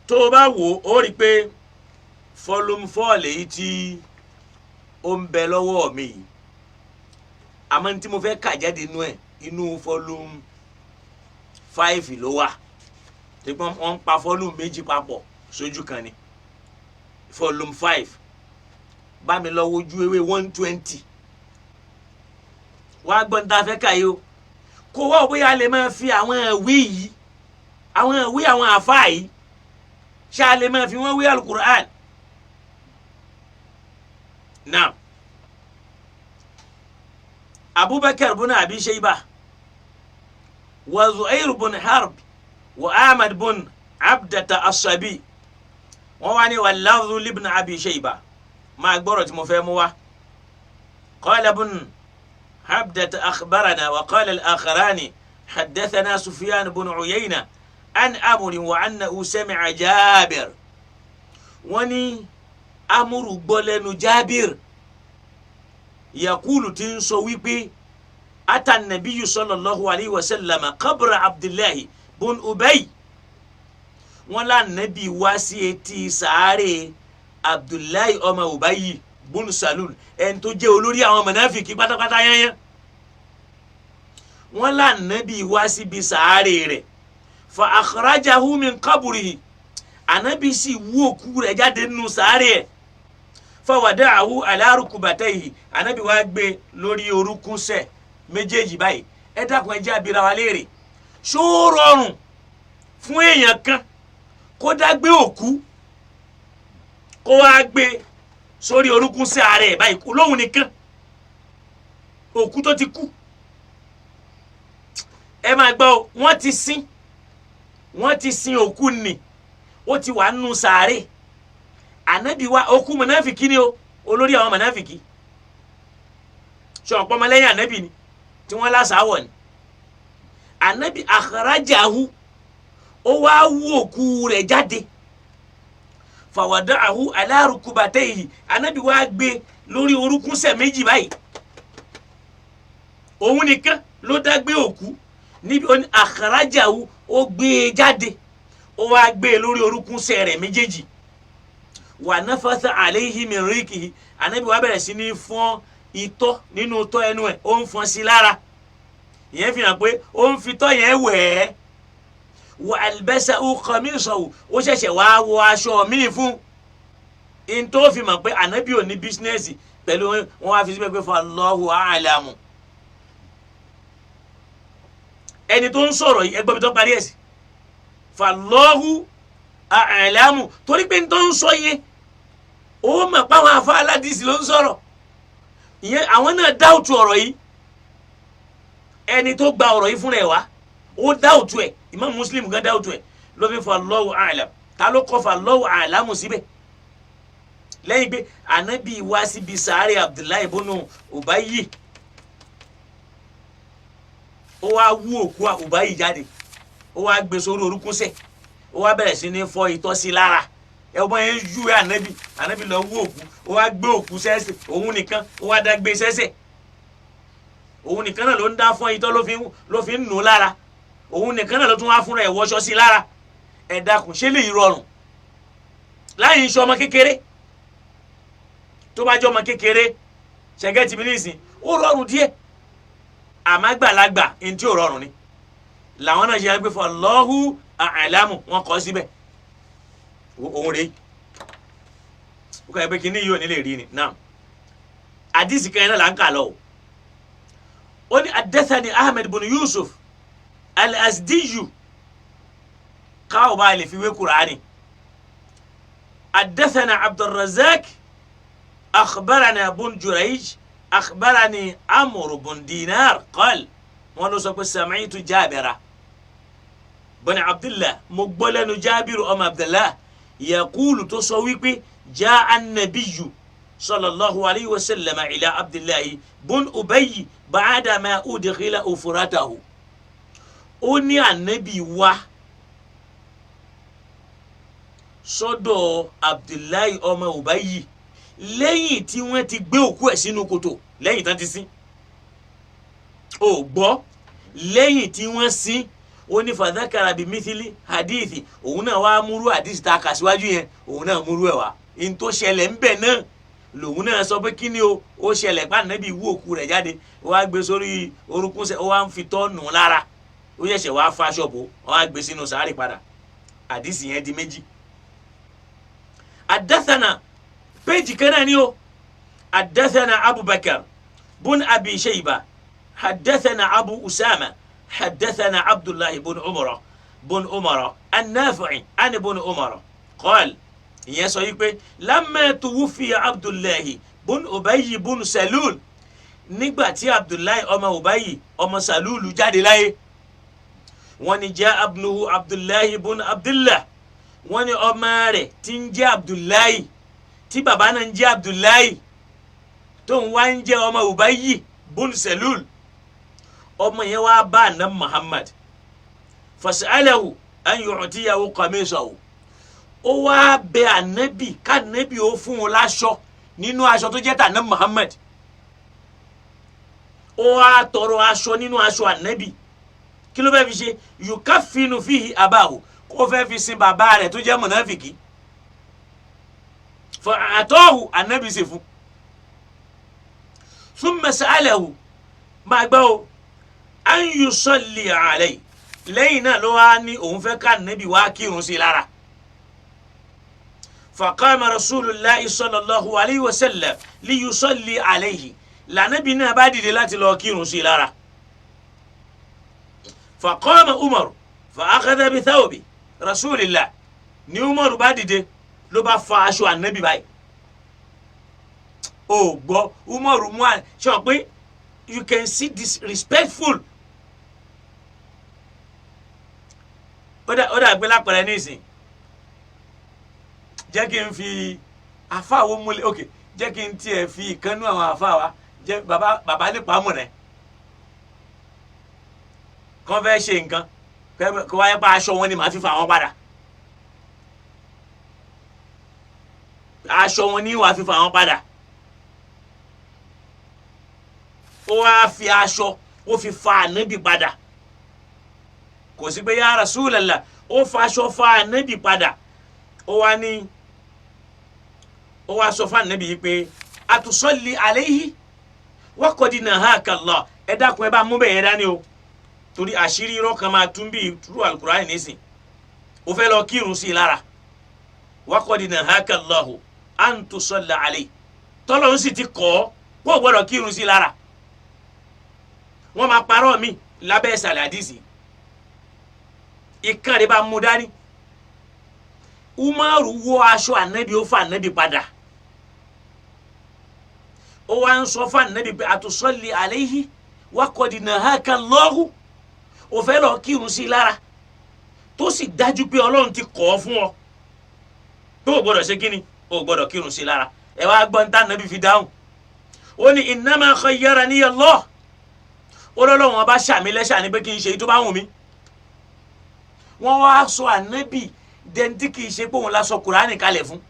Tó o bá wò ó rí i pé volume 4 lèyí tí ó ń bẹ lọ́wọ́ mi yìí, àmọ́ ní tí mo fẹ́ kà jáde inú ẹ̀, inú volume 5 ló wà, tí wọ́n ń pa volume méjì papọ̀ sójú kan ni. Volume 5, bá mi lọ wojú ewé 120, wá gbọ́n tá a fẹ́ kà yìí o. Kó wá bóyá lè máa fi àwọn ìwé yìí, àwọn ìwé àwọn àfáà yìí, ṣá lè máa fi wọ́n wé alukur'an. Naam, Abubakar bun Abi Shayba wa Zuhair bun Harb wa Ahmad bun Abdata Asabi, wọ́n wá ní walladhu libn Abi Shayba. Máa gbọ́rọ̀ tí mo fẹ́ mú wá. Qala bun Abdata akhbarana wa qala al-akharani haddathana Sufyan bun Uyayna an Amr wa annahu sami'a Jabir. Wọ́n ní Amuru gbọ́ lẹ́nu Jabir yakulu tí ń sọ wípé ata nabiyu sallallahu alayhi wa sallam qabra Abdullahi bun Ubay. Wọ́n lá nabi wá sí etí sàárè Abdullahi ọmọ Ubayi bun Salul, ẹni tó jẹ́ olórí àwọn mọ̀nàfíkì pátápátá yányán. Wọ́n lá nabi wá síbi sàárè rẹ̀, fa akhrajahu min qabrihi, anabi sì wú òkú rẹ̀ jáde nínú sàárè ẹ̀, fa wada'ahu ala rukubatayhi, anabi wá gbé lórí orúnkúnsẹ̀ méjèèjì báyìí. Ẹ dákun, ẹ jẹ́ abira wa léèrè, ṣó rọrùn fún èèyàn kan kó dá gbé òkú kó wá gbé sórí orúnkúnsẹ̀ ara ẹ̀ báyìí lóhùn nìkan, òkú tó ti kú? Ẹ máa gbọ́, wọ́n ti sin, wọ́n ti sin òkú nì, ó ti wà nù sàárè. Ànábì wa òkú mọ̀nàfìkì ni o, olórí àwọn mọ̀nàfìkì, ṣọ̀pọ̀ ọmọlẹ́yìn ànábì ni tí wọ́n lásàáwọ̀ ni. Ànábì akhrajahu, ó wá wú òkú rẹ̀ jáde, fawada'ahu ala rukubatayhi, ànábì wá gbé lórí orúnkúnsẹ̀ méjì báyìí. Òun nìkan ló dá gbé òkú níbi ó ní akhrajahu, ó gbé e jáde, ó wá gbé e lórí orúnkúnsẹ̀ rẹ̀ méjèèjì. Wa nafatha alayhi min rikihi, ànábì wá bẹ̀rẹ̀ sí ní fọ́n itọ́ nínú tọ́ ẹnu ẹ̀, ó ń fọ́n sí lára. Ìyẹn fi hàn pé ó ń fi tọ́ yẹn wẹ̀ ẹ́. Wa albasahu qamisahu, ó ṣẹ̀ṣẹ̀ wá wọ aṣọ míì fún in tó fi mọ̀ pé ànábì ò ní bísínẹ́sì pẹ̀lú wọn. Wá fi síbẹ̀ pé fallahu a'lamu. Ẹni tó ń sọ̀rọ̀ yìí, ẹgbẹ́ mi tó parí ẹ̀ sí fallahu a'lamu, torí pé n tó ń sọ yẹn ó mọ̀ pé àwọn afọ aládìsí ló ń sọ̀rọ̀ ìyẹn, àwọn náà dáùtù ọ̀rọ̀ yìí. Ẹni tó gba ọ̀rọ̀ yìí fúnra ẹ̀ wá, ó dáùtù ẹ̀. Imam Muslim gan dáùtù ẹ̀ ló fi fallahu a'lam. Ta ló kọ́ fallahu a'lamu síbẹ̀? Lẹ́yìn pé ànábì wá síbi sàárè Abdullahi ibùnú Ubayyi, ó wá wú òkú Ubayyi jáde, ó wá gbé sórí orúnkúnsẹ̀, ó wá bẹ̀rẹ̀ sí ní fọ́ itọ́ sí lára. Ẹ wọ́n yẹn ju ànábì, ànábì lọ wú òkú, ó wá gbé òkú sẹ́sẹ̀, òun nìkan ó wá dá gbé sẹ́sẹ̀, òun nìkan náà ló ń dá fọ́ itọ́ ló fi ń nù lára, òun nìkan náà ló tún wá fúnra ẹ̀ wọṣọ sí lára. Ẹ dákun, ṣé lè rọrùn láyìn iṣẹ́ ọmọ kékeré? Tó bá jẹ́ ọmọ kékeré ṣẹ̀gẹ́ tìbí nísìn, ó rọrùn díẹ̀, àmọ́ àgbàlagbà ní tí ò rọrùn ni. Làwọn náà ṣe é gbé fún Allahu a'lamu, wọn kọ́ síbẹ̀ òun rèé. Ó kọ́ ẹ pé kíní yìí ò ní lè rí ni. Náà àdìsí kan yẹn náà là ń kà lọ o. Ó ní haddathani Ahmed bin Yusuf al-Azdiyu, káwọ́ bá lè fi wé Kùránì. Haddathana Abdulrazak akhbarana bun Jurayj akhbarani Amr bun Dinar qal, wọn ló sọ pé sami'tu Jabira bun Abdullah, mo gbọ́ lẹ́nu Jabiru ọmọ Abdullah, yaqulu, tó sọ wípé jaa an-nabiyyu sallallahu alayhi wa sallam ila Abdullahi bun Ubayy ba'da ma udkhila ufuratahu. Ó ní ànábì wá sọ́dọ̀ Abdullahi ọmọ Ubayy lẹ́yìn tí wọ́n ti gbé òkú ẹ̀ sínú kòtò, lẹ́yìn tán ti sin. Ó gbọ́, lẹ́yìn tí wọ́n sin. Ó ní fàdákàrà bíi mithili hadithi, òun náà wá múrú hadithi tá a kà síwájú yẹn, òun náà múrú ẹ̀ wá. N tó ṣẹlẹ̀ ń bẹ̀ náà lòun náà sọ pé kíni o, ó ṣẹlẹ̀ pa ànábì wú òkú rẹ̀ jáde, ó wá gbé sórí orúnkún sẹ́, ó wá ń fi tọ́ nù lára, ó ṣẹ̀ṣẹ̀ wá faṣọ bò, ó wá gbé sínú sàárì padà. Hadithi yẹn di méjì. Haddathana péjì kan náà ni o. Haddathana Abubakar bun Abi Shayba haddathana Abu Usama haddathana Abdullahi bun Umar bun Umar an-Nafi'i an bun Umar qal, ìyẹn sọ yìí pé lamma tuwuffiya Abdullahi bun Ubayyi bun Salul, nígbà tí Abdullahi ọmọ Ubayyi ọmọ Salulu jáde láyé, wọ́n ní jẹ́ abnuhu Abdullahi bun Abdullah, wọ́n ní ọmọ rẹ̀ tí ń jẹ́ Abdullahi, tí bàbá náà ń jẹ́ Abdullahi, tó ń wá ń jẹ́ ọmọ Ubayyi bun Salul, ọmọ yẹn wá bá àná Muhammad, fas'alahu an yu'tiyahu qamisahu, ó wá bẹ ànábì kánábì ó fún un láṣọ nínú aṣọ tó jẹ́ tàná Muhammad. Ó wá tọrọ aṣọ nínú aṣọ ànábì. Kí ló fẹ́ fi ṣe? Yukaffinu fihi abahu, kó fẹ́ fi sin bàbá rẹ̀ tó jẹ́ mọ̀nàfìkì. Fa àtọ́hù, ànábì sì fún. Thumma sa'alahu, máa gbọ́ o, an yusalli alayhi, lẹ́yìn náà ló wá ní òun fẹ́ ká ànábì wá kírun sí i lára. Faqama rasulullahi sallallahu alayhi wa sallam li yusalli alayhi, lànàbì náà bá dìde láti lọ kírun sí i lára. Faqama Umar fa akhadha bi thawbi rasulillah, ní Umar bá dìde ló bá fa aṣọ ànábì báyìí. O gbọ́, Umar mú à ṣe pé you can see this respectful. Ó dà gbé lápẹ̀rẹ̀ nísìn, jẹ́ kí n fi àfáàwọ̀ múlẹ̀, ok, jẹ́ kí n tiẹ̀ fi ìkànnú àwọn àfáàwà jẹ́ bàbá nípa mọ̀ rẹ̀ kàn fẹ́ ṣe nǹkan kó wáyé pa aṣọ wọn ni màá fi fà wọn padà, aṣọ wọn ni wàá fi fà wọn padà. Ó wá fi aṣọ, ó fi fa ànábì padà, kò sí pé ya Rasulullah, ó fa aṣọ fa ànábì padà. Ó wá ní, ó wá sọ fún ànábì yìí pé atusalli alayhi wa qad nahaka Allah. Ẹ dákun, ẹ bá mú bẹ́ẹ̀ yẹn dání o, torí àṣírí irọ́ kan máa tún bí túrú alukur'an nísìn. Ó fẹ́ lọ kírun sí i lára, wa qad nahaka Allahu an tusalli alayhi, tọ́lọ́ ń sì ti kọ́ ọ́ kó o gbọ́dọ̀ kírun sí i lára. Wọ́n máa parọ́ mi lábẹ́ ìsàlẹ̀ àdìsí ìkan rẹ̀ bá mú dání. Umaru wọ aṣọ ànábì, ó fa ànábì padà, ó wá ń sọ fún ànábì pé atusalli alayhi wa qad nahaka Allahu, ó fẹ́ lọ kírun sí i lára tó sì dájú pé Ọlọ́run ti kọ̀ ọ́ fún ọ tó o gbọ́dọ̀ ṣe kíni, O gbọ́dọ̀ kírun sí lára. Ẹ wá gbọ́n tá nàbí fi dáhùn. Ó ní innama khayyarani Allah. Ó lọ́lọ́wọ́n bá ṣàmì lẹ́ṣà ní pé kí n ṣe tó bá wù mí. Wọ́n wá sọ ànábì dẹ́ntí kì í ṣe pé òun la sọ Kùránì kalẹ̀ fún.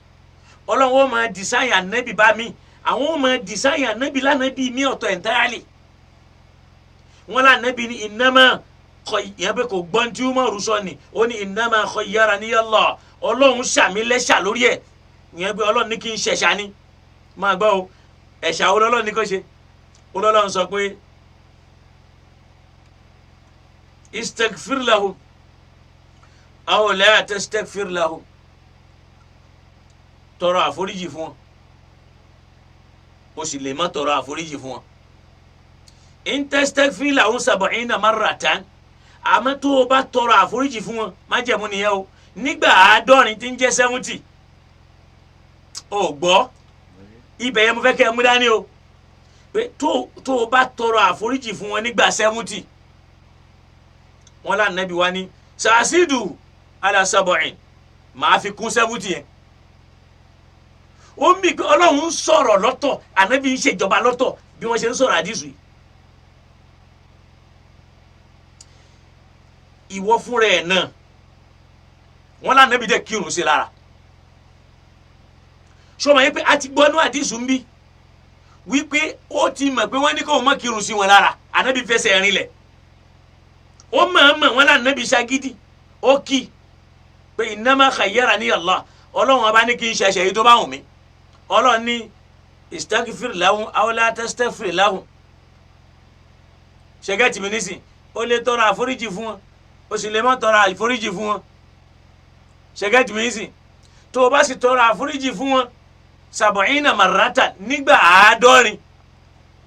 Ọlọ́run ó máa dìsáyìn ànábì bá mi, àwọn ó máa dìsáyìn ànábì lánàbì mi ọ̀tọ̀ entirely. Wọ́n lánàbì ní innama ìyẹn pé kò gbọ́n tí Umaru sọ ni. Ó ní innama khayyarani Allah. Ọlọ́run ṣàmì lẹ́ṣà lórí ẹ̀. Ìyẹn pé Ọlọ́run ní kí n ṣẹ̀ṣà ni. Máa gbọ́ o, ẹ̀ṣà wo lọ́lọ́run ní kó ṣe? Ọlọ́run sọ pé istaghfir lahum aw la tastaghfir lahum, tọrọ àforíjì fún wọn, o sì lè má tọrọ àforíjì fún wọn. In tastaghfir lahum sab'ina marratan, àmọ́ tó o bá tọrọ àforíjì fún wọn, májẹ̀mú nìyẹn o, nígbà 70 tí ń jẹ́ 70. O gbọ́ ibẹ̀ yẹn mo fẹ́ kẹ́ ẹ mú dání o, pé tó o bá tọrọ àforíjì fún wọn nígbà 70, wọn lá nàbí wa ní sàásìdù ala sab'in, màá fi kún 70 yẹn. Ó ń bí pé Ọlọ́run ń sọ̀rọ̀ lọ́tọ̀, ànábì ń ṣèjọba lọ́tọ̀ bí wọ́n ṣe ń sọ̀rọ̀ àdìsù yìí. Ìwọ fúnra ẹ̀ náà wọn lá nàbí dẹ̀ kírun sí lára. Sọmọ yẹn pé a ti gbọ́ nú àdìsù ń bí wípé ó ti mọ̀ pé wọ́n ní kóun má kírun sí wọn lára, ànábì fẹsẹ̀ rinlẹ̀. Ó mọ̀ọ́mọ̀ wọn lá nàbí ṣagídí, ó kì pé innama khayyarani Allah, Ọlọ́run ọba ní kí n ṣẹ̀ṣẹ̀ yìí tó bá wù mí. Ọlọ́run ní istaghfir lahum aw la tastaghfir lahum. Ṣẹ́gẹ́tì mi nísìn, ó lè tọrọ àforíjì fún wọn, ó sì lè má tọrọ àforíjì fún wọn. Ṣẹ́gẹ́tì mi nísìn, tó o bá sì tọrọ àforíjì fún wọn sab'ina marrata, nígbà 70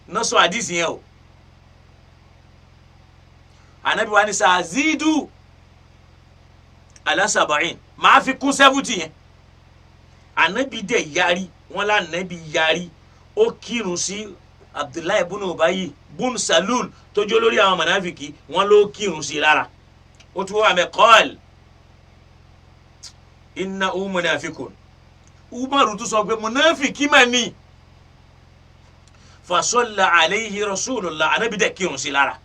náà sọ àdìsí yẹn o. Ànábì wa ní sàzídù ala sab'in, màá fi kún 70 yẹn. Ànábì dẹ̀ yarí, wọn lá ànábì yarí, ó kírun sí Abdullahi bunu Ubayi bunu Salul tó jó lórí àwọn mọ̀nàfìkì, wọn ló kírun sí lára. Ó tún wà mẹ́ qal innahu munafikun. Umaru tún sọ pé mọ̀nàfìkì mà ní. Fasalla alayhi rasulullah, ànábì dẹ̀ kírun sí lára.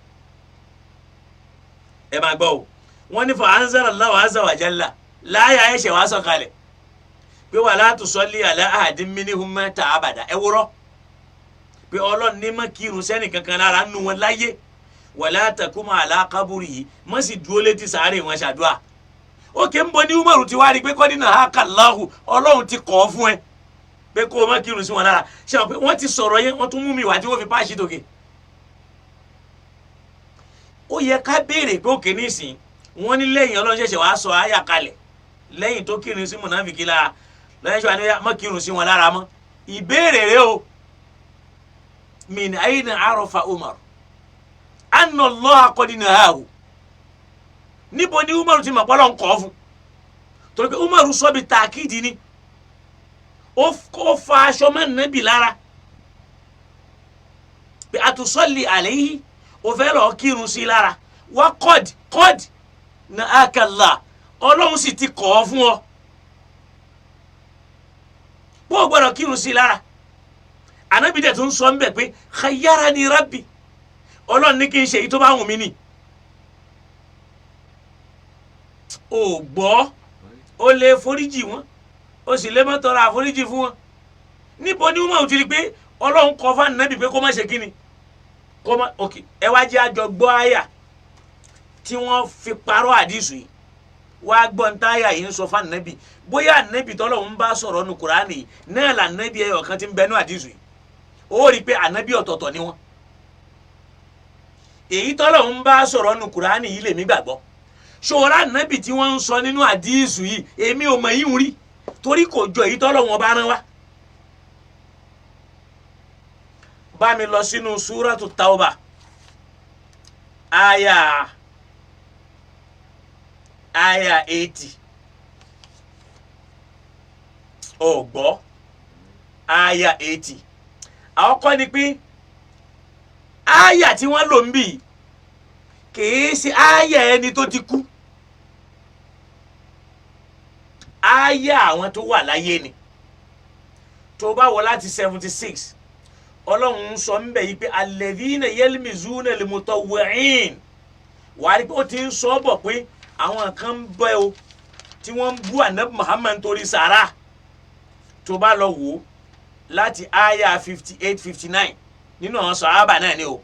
Ẹ máa gbọ́ o, wọ́n ní fa anzala Allahu azza wa jalla, láyà ẹ̀ṣẹ̀ wàá sọ̀kalẹ̀ pé wala tusalli ala ahadin minhum mata abada. Ẹ wúrọ́ pé Ọlọ́run ní má kírun sẹ́nì kankan lára nù wọn láyé, wala takum ala qabrihi, má sì dúró létí sàárè wọn ṣàdúrà. Ó ké ń bọ ní Umaru ti wá rí i pé kọ́dínà haka Allahu, Ọlọ́run ti kọ́ fún ẹ pé kó o má kírun sí wọn lára. Ṣé wọn pé wọ́n ti sọ̀rọ̀ yẹn, wọ́n tún mú mi wá tí wọ́n fi páàṣì tòkè. Ó yẹ ká béèrè pé òkè nísìn, wọ́n ní lẹ́yìn Ọlọ́run ṣẹ̀ṣẹ̀ wàá sọ àyà kalẹ̀ lẹ́yìn tó kírun sí mùnàfíkì lára, lẹ́yìn ṣọ́ àníyá má kírun sí wọn lára mọ́. Ìbéèrè rẹ o, min ayna arafa Umar anna Allaha qad nahahu, níbo ni Umaru ti mọ̀ pé Ọlọ́run kọ́ fún? Torí pé Umaru sọ bí tàkìdì ni, ó fa aṣọ mọ́ nàbì lára pé àtúnṣọ́lì alayhi, ó fẹ́ lọ́ọ́ kírun sí lára, wá kọ́d kọ́d na akala, Ọlọ́run sì ti kọ́ ọ fún ọ bó o gbọ́dọ̀ kírun sí lára. Ànábì dẹ̀ tún sọ ń bẹ̀ pé khayyarani rabbi, Ọlọ́run ní kí n ṣe èyí tó bá wù mí ni. O gbọ́, o lè foríjì wọn, o sì lè má tọrọ àforíjì fún wọn. Níbo ni Umaru ti rí pé Ọlọ́run kọ fún Ànábì pé kó má ṣe kíni, kó má ok. Ẹ wá jẹ́ àjọ gbọ́ àyà tí wọ́n fi parọ́ àdìsù yìí. Wá gbọ́ ntáyà yìí ń sọ fún Ànábì, bóyá Ànábì tọ́lọ́run bá sọ̀rọ̀ nu Kùránì yìí náà là Ànábì ẹyọ kan ti ń bẹnu àdìsù yìí. Ó rí i pé Ànábì ọ̀tọ̀ọ̀tọ̀ ni wọ́n. Èyí tọ́lọ́run bá sọ̀rọ̀ nu Kùránì yìí lèmi gbàgbọ́. Ṣòro Ànábì tí wọ́n ń sọ nínú àdìsù yìí èmi ò mọ̀ yìí ń rí, torí kò jọ èyí tọ́lọ́run bá rán wa. Bá mi lọ sínú Súrátù Tawba àyà 80. Ó gbọ́ àyà 80. Àkọ́kọ́ ni pé àyà tí wọ́n lò ń bì kìí ṣe àyà ẹni tó ti kú, àyà àwọn tó wà láyé ni. Tó bá wọ láti 76, Ọlọ́run ń sọ ń bẹ̀ yìí pé alladhina yalmizuna al-mutawwi'in. Wàá rí pé ó ti ń sọ bọ̀ pé àwọn kan ń bẹ o tí wọ́n ń bú Ànábì Muhammad nítorí sàrà. Tó bá lọ wò ó láti aya 58, 59, nínú àwọn sàhábà náà ni o,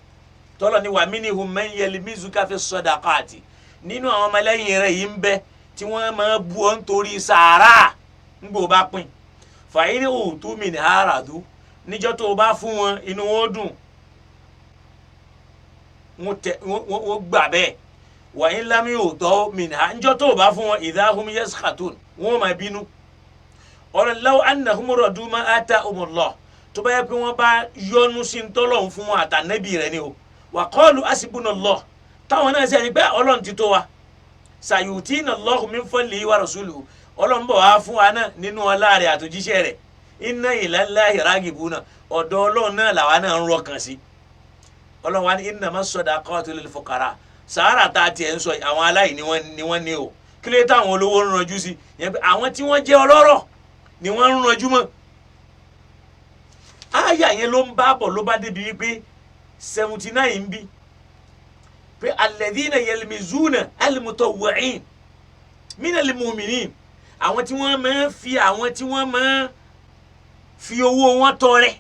tọ́lọ̀ ni wa minhum man yalmizuka fi sadaqati. Nínú àwọn ọmọlẹ́yìn rẹ̀ yìí ń bẹ tí wọ́n máa bú ọ nítorí sàrà ń gbò bá pín. Fa in utu minha radu, níjọ́ tó o bá fún wọn, inú wọn dùn, wọ́n gbà bẹ́ẹ̀. Wa in lam yu'taw minha, níjọ́ tó o bá fún wọn, idha hum yaskhatun, wọ́n máa bínú. Ọ̀rọ̀ law annahum radu ma atahumullah, tó bá yẹ pé wọ́n bá yọ́nú sí ń tọ́lọ́hún fún wọn àtànẹ́bì rẹ̀ ni o. Wa qalu hasbunallah, táwọn náà ṣe ẹni pé Ọlọ́run ti tó wa. Sayutina Allahu min fadlihi wa rasuluhu, Ọlọ́run bọ̀ wá fún wa náà nínú ọlá rẹ̀ àtòjíṣẹ́ rẹ̀. Inna ilallahi ragibuna, ọ̀dọ̀ Ọlọ́run náà làwa náà ń rọkàn sí. Ọlọ́run wa ní innama sadaqatu lil fuqara. Sàárà tá a tiẹ̀ ń sọ, àwọn aláìní ni wọ́n ní o. Kí ló dé táwọn olówó ń ranjú sí yẹn? Pé àwọn tí wọ́n jẹ́ ọlọ́rọ̀ ni wọ́n ń ranjú mọ́. Àyà yẹn ló ń bá bọ̀, ló bá débi wípé 79 ń bí pé alladhina yalmizuna al-mutawwi'in minal mu'minin, àwọn tí wọ́n máa ń fi àwọn tí wọ́n máa ń fi owó wọn tọrẹ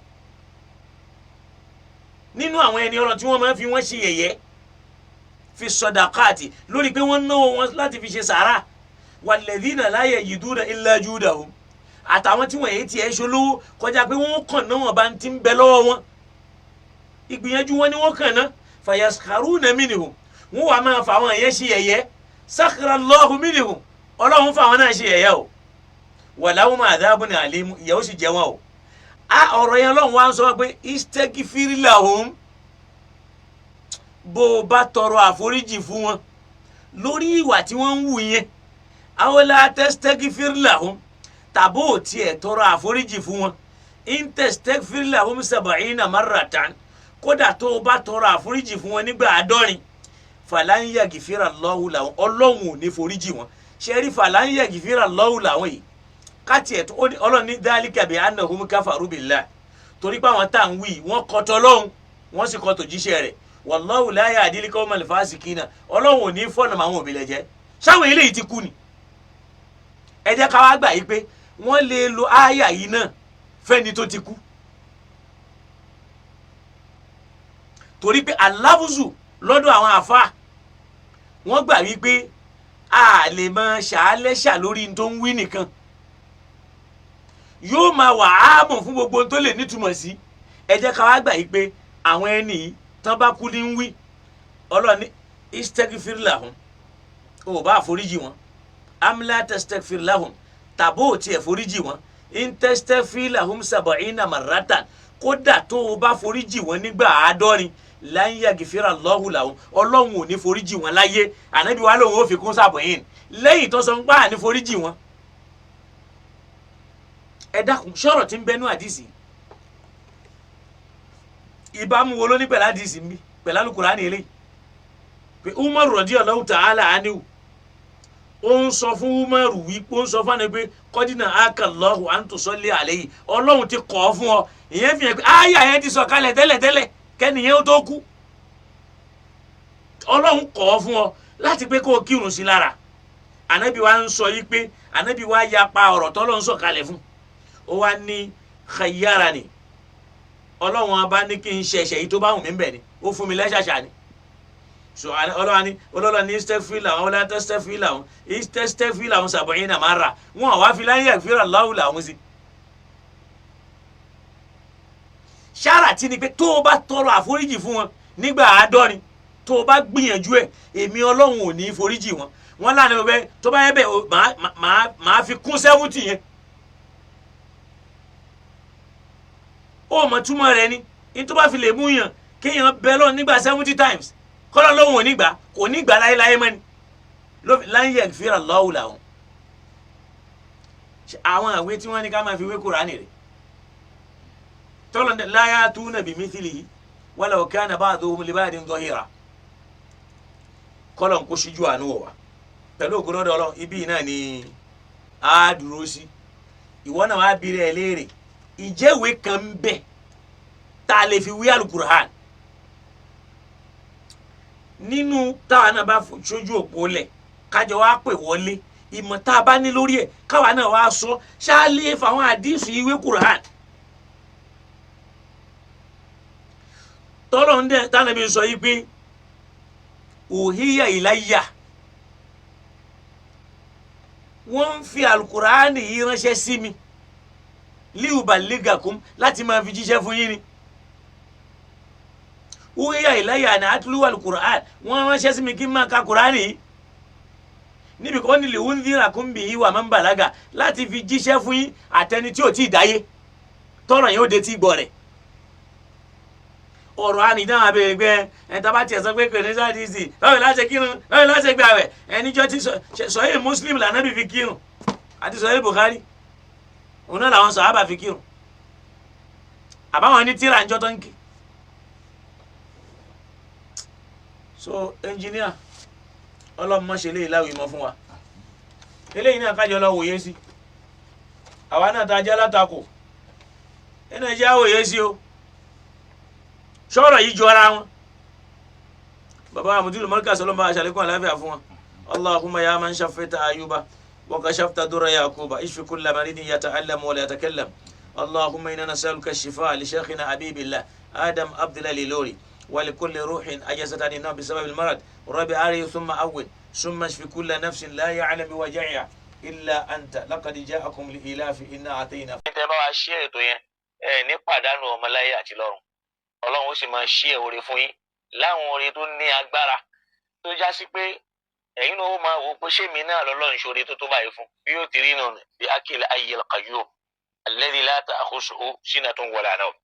nínú àwọn ẹni ọlọ́run, tí wọ́n máa ń fi wọ́n ṣe yẹ̀yẹ́, fi sadaqati, lórí pé wọ́n náwó wọn láti fi ṣe sàárà. Walladhina la yajiduna illa juhdahum, àtàwọn tí wọ́n yìí tiẹ̀ ṣolówó kọjá pé wọ́n kàn náà, wọ́n bá ń ti ń bẹ lọ́wọ́ wọn, ìgbìyànjú wọn ni wọ́n kàn ná. Fayaskharuna minhum, wọ́n wàá máa fa àwọn yẹn ṣe yẹ̀yẹ́. Sakhira Allahu minhum, Ọlọ́run fa àwọn náà ṣe yẹ̀yẹ́ o. Walahum adhabun alim, ìyà ó sì jẹ wọn o. A ọ̀rọ̀ yẹn, Ọlọ́run wá ń sọ pé istaghfir lahum, bó o bá tọrọ àforíjì fún wọn lórí ìwà tí wọ́n ń wù yẹn, aw la tastaghfir lahum, tàbó ò tiẹ̀ tọrọ àforíjì fún wọn, in tastaghfir lahum sab'ina marratan, kódà tó o bá tọrọ àforíjì fún wọn nígbà 70, falan yaghfira Allahu lahum, Ọlọ́run ò ní foríjì wọn. Ṣe rí falan yaghfira Allahu lahum yìí, káti ẹ̀ tó Ọlọ́run ní dhalika bi annahum kafaru billah, torí pé àwọn tá à ń wí, wọ́n kọtọ lọ́hùn, wọ́n sì kọtò jíṣẹ́ rẹ̀. Wallahu la yahdil qawmal fasikina, Ọlọ́run ò ní fọ́nà àwọn òbí lẹ́jẹ́. Sáwọn eléyìí ti kú ni. Ẹ jẹ́ ká wá gbà yí pé wọ́n lè lo ááyà yìí náà fẹ́ni tó ti kú, torí pé alábùsù lọ́dọ̀ àwọn àfa, wọ́n gbà wípé a lè máa ṣàálẹ́ṣà lórí n tó ń wí nìkan, yóò máa wà áàmù fún gbogbo ohun tó lè nítumọ̀ sí. Ẹ jẹ́ ká wá gbà yí pé àwọn ẹni yìí tán bá kú ní ń wí. Ọlọ́run ní istaghfir lahum, ò bá àforíjì wọn, am la tastaghfir lahum, tàbó ò tiẹ̀ foríjì wọn, in tastaghfir lahum sab'ina marratan, kódà tó o bá foríjì wọn nígbà 70, lan yaghfira Allahu lahum, Ọlọ́run ò ní foríjì wọn láyé. Ànábi wa lòun ò fi kún sàbọ̀yìn lẹ́yìn tó sọ ń gbà ní foríjì wọn. Ẹ dákun, sọ̀rọ̀ tí ń bẹnu àdìsí ìbámu wo ló ní pẹ̀lú àdìsí mi pẹ̀lú Al-Qur'ani eléyìí? Pé Umar radiyallahu ta'ala anhu, ó ń sọ fún Umaru wípé, ó ń sọ fún àná pé kọ́dínà akallahu an tusalli alayhi, Ọlọ́run ti kọ́ fún ọ. Ìyẹn fi hàn pé àyà yẹn ti sọ kalẹ̀ tẹ́lẹ̀tẹ́lẹ̀ kẹ́niyẹn ó tó kú. Ọlọ́run kọ́ fún ọ láti pé kó o kírun sí lára. Ànábì wa ń sọ yìí pé ànábì wa yapa ọ̀rọ̀ tọ́lọ́run sọ kalẹ̀ fún ó wá ní khayyara ni, Ọlọ́run abá ní kí n ṣẹ̀ṣẹ̀ yìí tó bá wù mí bẹ̀ ni, ó fún mi lẹ́ṣàṣà ni. So Ọlọ́run ní, Ọlọ́run ní istaghfir lahum wala tastaghfir lahum, istaghfir lahum sab'ina marra, wọn wá fi lan yaghfira Allahu lahum sí. Ṣáàrà tí ni pé tó o bá tọrọ àforíjì fún wọn nígbà 70, tó o bá gbìyànjú ẹ̀, èmi Ọlọ́run ò ní foríjì wọn. Wọn lánàá bẹ tó bá yẹ bẹ, màá fi kún 70 yẹn. Ó mọ̀ túmọ̀ rẹ̀ ni ní tó bá fi lè mú yàn kéèyàn bẹ lọ nígbà 70 times, kọ́lọ́ lóhùn onígbà kò ní gbà láéláé mọ́ni lan yaghfira Allahu lahum. Àwọn àwé tí wọ́n ní ká máa fi wé Kùránì rẹ̀ tọ́lọ̀ la ya'tuna bimithlihi walau kana ba'duhum li ba'din dhahira. Kọ́lọ̀ ń kó síjú àánú wọ̀ wá pẹ̀lú ògùn lọ́dọ̀ Ọlọ́run. Ibi náà ni a dúró sí. Ìwọ náà wàá bí rẹ̀ léèrè. Ìjẹ́wé kan ń bẹ tá a lè fi wí alukur'an nínú táwa náà bá sójú òpó lẹ̀, kájọ wá pè wọlé, ìmọ̀ tá a bá ní lórí ẹ̀ káwa náà wá sọ ṣáálé fáwọn àdìsù ìwé kur'an tọ́lọ̀ ń dẹ̀ tánàbí sọ yìí pé òhíyà ìláyà wọ́n ń fi alukur'an yìí ránṣẹ́ sí mi liubaligakum láti máa fi jíṣẹ́ fún yín ni. Wúyà ìláyà ní atúlùwà alukur'an, wọ́n ránṣẹ́ sí mi kí n máa ka kur'an yìí níbi kan ní liwundira kum bihi wa man balaga láti fi jíṣẹ́ fún yín àtẹni tí ò tí ì dáyé tọrọ yẹn ó de tí gbọ́ rẹ̀. Ọ̀rọ̀ ànìdán abẹ́rẹ́ gbẹ ẹ̀ tá a bá tiẹ̀ sọ pé kò ní sáà dc báwo la ṣe kírun, báwo la ṣe gbààwẹ̀, ẹnìjọ́ tí sọ̀yìn Muslim lànà bí fi kírun àti sọ̀yìn Bukhari òun náà làwọn sàhábà fi kírun àbáwọn ní tíra ń jọ tó ń kí. So engineer, ọlọ́run má ṣe eléyìí láwìí mọ́ fún wa, eléyìí náà kájọ lọ wòye sí, àwa náà tá a jẹ́ látakò ẹnu ẹ̀jẹ̀ àwòye sí o, sọ̀rọ̀ yìí jọra wọn. Bàbá àmùdílù mọ́ríkà sọlọ́mọ aṣàlékún àlàáfíà fún wa. Allahumma ya man shafaita ayuba wa kashafta dura yakuba ishfi kulla maridin yata'allamu wa la yatakallam. Allahumma inna nas'aluka shifa li shaykhina habibillah Adam Abdullah Lilori wa li kulli ruhin ajazat an an-nawm bisabab al-marad. Rabbi ari thumma awwil thumma ishfi kulla nafsin la ya'lamu biwaja'iha illa anta laqad ja'akum li ilafi inna atayna. Tẹ́ bá wa ṣí ètò yẹn ẹ ní pàdánù ọmọláyé àti lọ́run, Ọlọ́run ó sì máa ṣí ẹ̀ oore fún yín láwọn oore tó ní agbára tó já sí pé ẹ̀yin náà ó máa wò ó pé ṣé mi náà lọ́lọ́run ṣoore tó tó báyìí fún bí yóò ti rí nù bí akil ayyil qayyum alladhi la ta'khusuhu sinatun wala nawm.